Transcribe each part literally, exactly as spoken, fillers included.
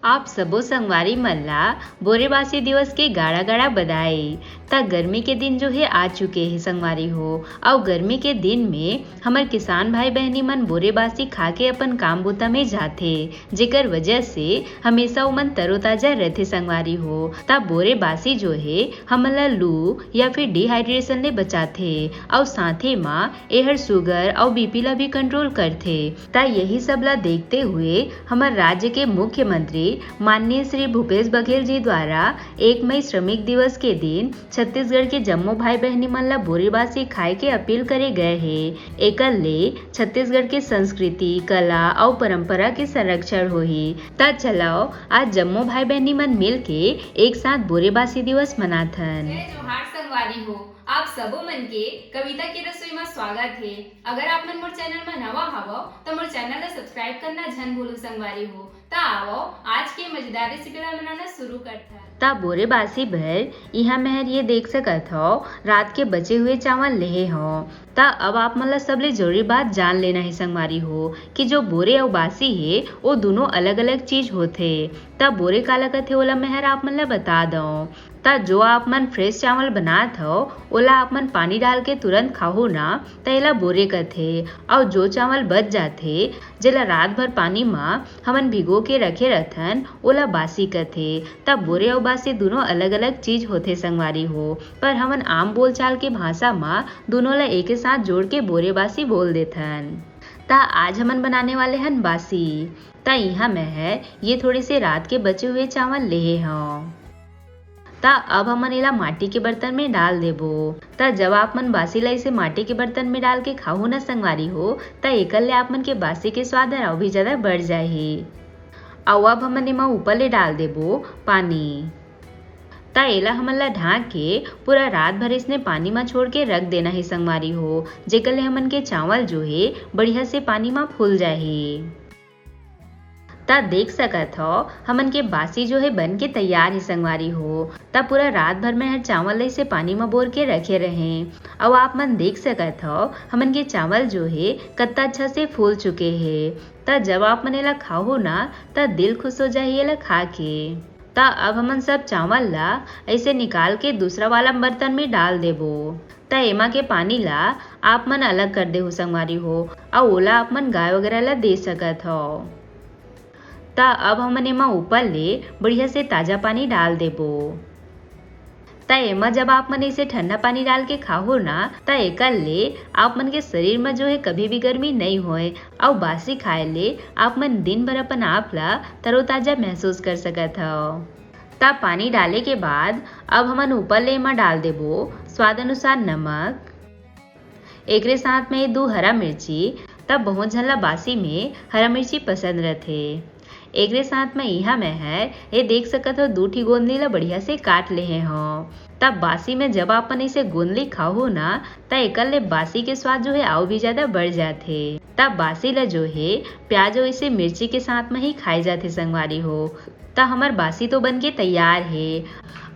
आप सबो संगवारी मन ला बोरेबासी दिवस के गाड़ा गाड़ा बधाई। त गर्मी के दिन जो हे आ चुके हे संगवारी हो, अउ गर्मी के दिन में हमर किसान भाई बहनी मन बोरेबासी खा के अपन काम बुता में जाथे, जेकर वजह से हमेशा ओमन तरोताजा रहथे संगवारी हो। त बोरेबासी जो हे हमन ला लू या फिर डिहाइड्रेशन ले बचाथे, अउ साथे म एहर शुगर अउ बीपी ला भी कंट्रोल करथे। त यही सब ला देखते हुए हमर राज्य के मुख्यमंत्री माननीय श्री भूपेश बघेल जी द्वारा एक मई श्रमिक दिवस के दिन छत्तीसगढ़ के जम्मो भाई बहनी मन ला बोरेबासी खाए के अपील करे गए हे। एकर ले छत्तीसगढ़ के संस्कृति, कला अउ परंपरा के संरक्षण होही। त चलव, आज जम्मो भाई बहनी मन मिल के एक साथ बोरेबासी दिवस मनाथन। जय जोहार संगवारी हो, आप सबो मन के कविता के रसोई म स्वागत हे। अगर आप मन मोर चैनल म नवा हवव, त मोर चैनल ला सब्सक्राइब करना झन भूलू संगवारी हो। त आवव, आज के मजेदार रेसिपी ला बनाना शुरू करथन। त बोरेबासी बर इहाँ मेहर ये देख सकत हव, रात के बचे हुए चावल लेहे हव। त अब आप मन ला सबले जरूरी बात जान लेना हे संगवारी हो कि जो बोरे अउ बासी हे, वो दोनों अलग-अलग चीज होथे। त बोरे काला कथे, ओला मेहर आप मन ला बता दव। त जो आप मन फ्रेश चावल बनात हव, ओला आप मन पानी डाल के तुरंत खाहू ना, त एला बोरे कथे। अउ जो चावल बच जाथे, जेला रात भर पानी म हमन भिगो के रखे रथन, ओला बासी कथे। त बोरे अउ बासी दुनों अलग-अलग चीज होथे संगवारी हो, पर हमन आम बोलचाल के भाषा म दुनों ला एके साथ जोड़ के बोरे बासी बोल देथन। त आज हमन बनाने वाले हन बासी। त इहाँ मैं ह ये थोड़े से रात के बचे हुए चावल लेहे हव। त अब हमन एला माटी के बर्तन में डाल देबो। त जब आप मन बासी ला इसे माटी के बर्तन में डाल के खाहू ना संगवारी हो, त एकर ले आप मन के बासी के स्वाद हर अउ भी ज्यादा बढ़ जाही। अउ अब हमन एमा ऊपर ले डाल देबो पानी। त एला हमन ला ढांक के पूरा रात भर इसने पानी म छोड़ के रख देना हे संगवारी हो, जेकर ले हमन के चावल जो हे बढ़िया से पानी म फूल जाही। त देख सकत हव, हमन के बासी जो हे बन के तैयार हे संगवारी हो। त पूरा रात भर मैं हर चावल ला इसे पानी म बोर के रखे रहें। अउ आप मन देख सकत हव, हमन के चावल जो हे कत्ता अच्छा से फूल चुके हे। त जब आप मन एला खाहू ना, त दिल खुश हो जाही एला खा के। त अब हमन सब चावल ला ऐसे निकाल के दूसरा वाला बर्तन में डाल देबो। त एमा के पानी ला आप मन अलग कर देहू संगवारी हो, अउ ओला आप मन गाय वगैरह ला दे सकत हव। त अब हमन एमा ऊपर ले बढ़िया से ताजा पानी डाल देबो। त एमा जब आप मन इसे ठंडा पानी डाल के खाहू ना, त एकर ले आप मन के शरीर म जो हे कभी भी गर्मी नइ होय, अउ बासी खाए ले आप मन दिन भर अपन आप ला तरोताजा महसूस कर सकत हव। त पानी डाले के बाद अब हमन ऊपर ले एमा डाल देबो स्वाद अनुसार नमक। एकरे साथ में दू हरा मिर्ची, त बहुत झन ला बासी में हरा मिर्ची पसंद रथे। एकरे साथ में इहाँ मैं ह ये देख सकत हव, दू ठी गोंदली ला बढ़िया से काट लेहे हव। तब बासी में जब अपन इसे गोंदली खाहू ना, त एकर ले बासी के स्वाद जो हे अउ भी ज्यादा बढ़ जाथे। तब बासी ला जो हे प्याज अउ इसे मिर्ची के साथ में ही खाए जाथे संगवारी हो। त हमर बासी तो बन के तैयार हे।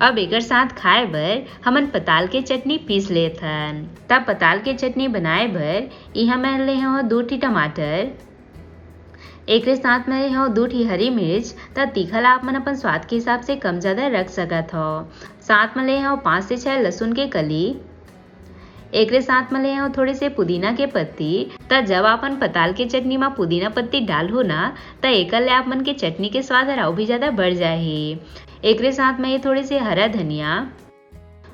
अब एकर साथ खाए बर हमन पताल के चटनी पीस लेथन। त पताल के चटनी बनाए बर इहाँ मैं ले हव दू ठी टमाटर, एकरे साथ में ले हव दू ठी हरी मिर्च। त तीखा ला आप मन अपन स्वाद के हिसाब से कम ज्यादा रख सकत हव। साथ में ले हव पाँच से छह लहसुन के कली, एकरे साथ में ले हव थोड़े से पुदीना के पत्ती। त जब आपन पताल के चटनी म पुदीना पत्ती डालहू ना, त एकर ले आप मन के चटनी के स्वाद हर अउ भी ज्यादा बढ़ जाही। एकरे साथ में ये थोड़े से हरा धनिया,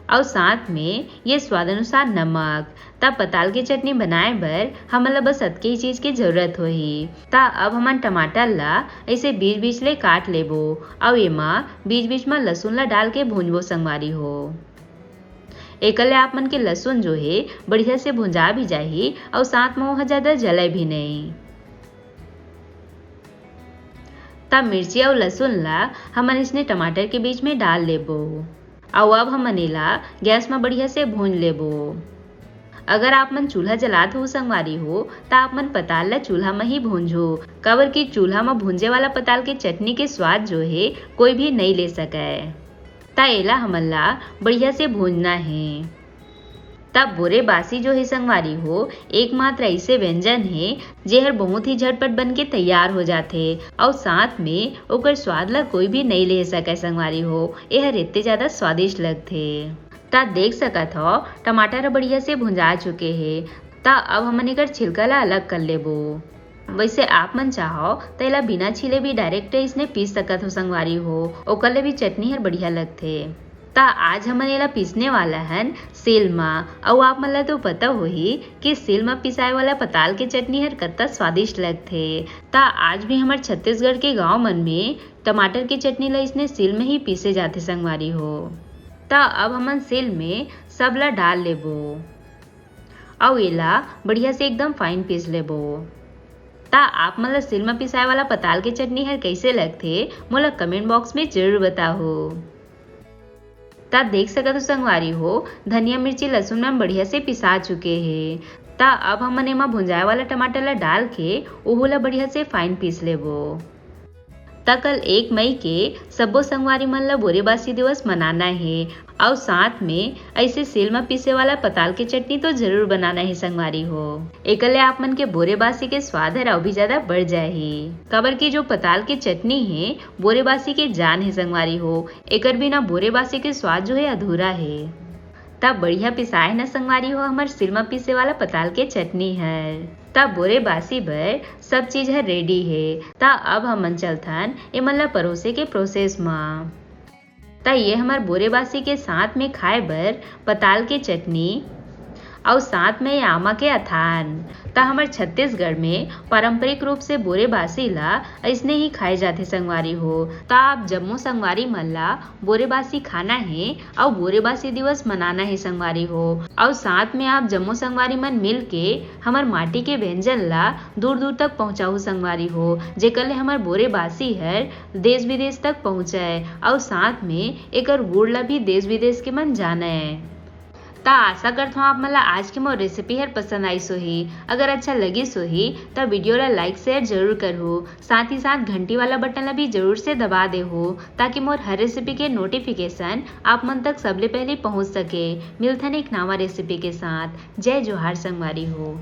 अउ साथ में ये स्वाद अनुसार नमक। त पताल के चटनी बनाए बर हमन ल बस अतके ही चीज के जरूरत होही। त अब हमन टमाटर ला ऐसे बीच-बीच ले काट लेबो, अउ एमा बीच-बीच म लहसुन ला डाल के भूंजबो संगवारी हो। एकर ले आप मन के लहसुन जो हे बढ़िया से भुंजा भी जाही, अउ साथ म ओह ज्यादा जलय भी नइ। त मिर्ची अउ लहसुन ला हमन इसने टमाटर के बीच में डाल लेबो। अउ अब हमन एला गैस म बढ़िया से भूंज लेबो। अगर आप मन चूल्हा जलात हो संगवारी हो, त आप मन पताल ला चूल्हा म ही भूंजो, काबर कि चूल्हा म भूंजे वाला पताल के चटनी के स्वाद जो हे कोई भी नइ ले सकय। त एला हमन ला बढ़िया से भूंजना हे। त बोरे बासी जो हे संगवारी हो, एकमात्र ऐसे व्यंजन हे, जेहर बहुत ही झटपट बन के तैयार हो जाथे, अउ साथ में ओकर स्वाद ला कोई भी नइ ले सकय संगवारी हो। एहर एते ज्यादा स्वादिष्ट लगथे। त देख सकत हव, टमाटर ह बढ़िया से भुंजा चुके हे। त अब हमन एकर छिलका ला अलग कर लेबो। वैसे आप मन चाहो त एला बिना छीले भी direct इसने पीस सकत हो संगवारी हो, ओकर ले भी चटनी हर बढ़िया लगथे। त आज हमन एला पीसने वाला हन सील मा। अउ आप मन ला तो पता होही कि सील मा पिसाए वाला पताल के चटनी हर कत्ता स्वादिष्ट लगथे। त आज भी हमर छत्तीसगढ़ के गांव मन में टमाटर के चटनी ला इसने सील में ही पीसे जाथे संगवारी हो। त अब हमन सील में सब ला डाल लेबो। अउ एला बढ़िया से एकदम fine पीस लेबो। त आप मन ला सील म पिसाए वाला पताल के चटनी हर कइसे लगथे, मोला comment box में जरूर बताहू। त देख सकत हो संगवारी हो, धनिया, मिर्ची, लहसुन मन बढ़िया से पिसा चुके हे। त अब हमन एमा भुंजाए वाला टमाटर ला डाल के ओहू ला बढ़िया से fine पीस लेबो। त कल एक मई के सब्बो संगवारी मन ल बोरे बासी दिवस मनाना हे, अउ साथ में ऐसे सील म पीसे वाला पताल के चटनी तो जरूर बनाना हे संगवारी हो। एकर ले आप मन के बोरे बासी के स्वाद हर अउ भी ज्यादा बढ़ जाही, काबर कि जो पताल के चटनी हे, बोरे बासी के जान हे संगवारी हो। एकर बिना बोरे बासी के स्वाद जो हे अधूरा हे। त बढ़िया पिसाए न संगवारी हो हमर सील म पीसे वाला पताल के चटनी हर। त बोरे बासी बर सब चीज हर ready हे। त अब हमन चलथन एमन ला परोसे के process म। त ये हमर बोरे बासी के साथ में खाए बर पताल के चटनी अउ साथ में आमा के अथान। त हमर छत्तीसगढ़ में पारंपरिक रूप से बोरे बासी ला अइसने ही खाए जाथे संगवारी हो। त आप जम्मो संगवारी मन ला बोरे बासी खाना हे अउ बोरे बासी दिवस मनाना हे संगवारी हो। अउ साथ में आप जम्मो संगवारी मन मिल के हमर माटी के व्यंजन ला दूर दूर तक पहुँचाहू संगवारी हो, जेकर ले हमर बोरे बासी हर देश विदेश तक पहुँचय अउ साथ में एकर गुण ला भी देश विदेश के मन जानय। त आशा करथौं आप मन ला आज के मोर recipe हर पसंद आइस होही। अगर अच्छा लगिस होही त video ला like share जरूर करहू, साथ ही साथ घंटी वाला button ला भी जरूर से दबा देहू, ताकि मोर हर recipe के notification आप मन तक सबले पहले पहुंच सके। मिलथन एक नवा recipe के साथ। जय जोहार संगवारी हो।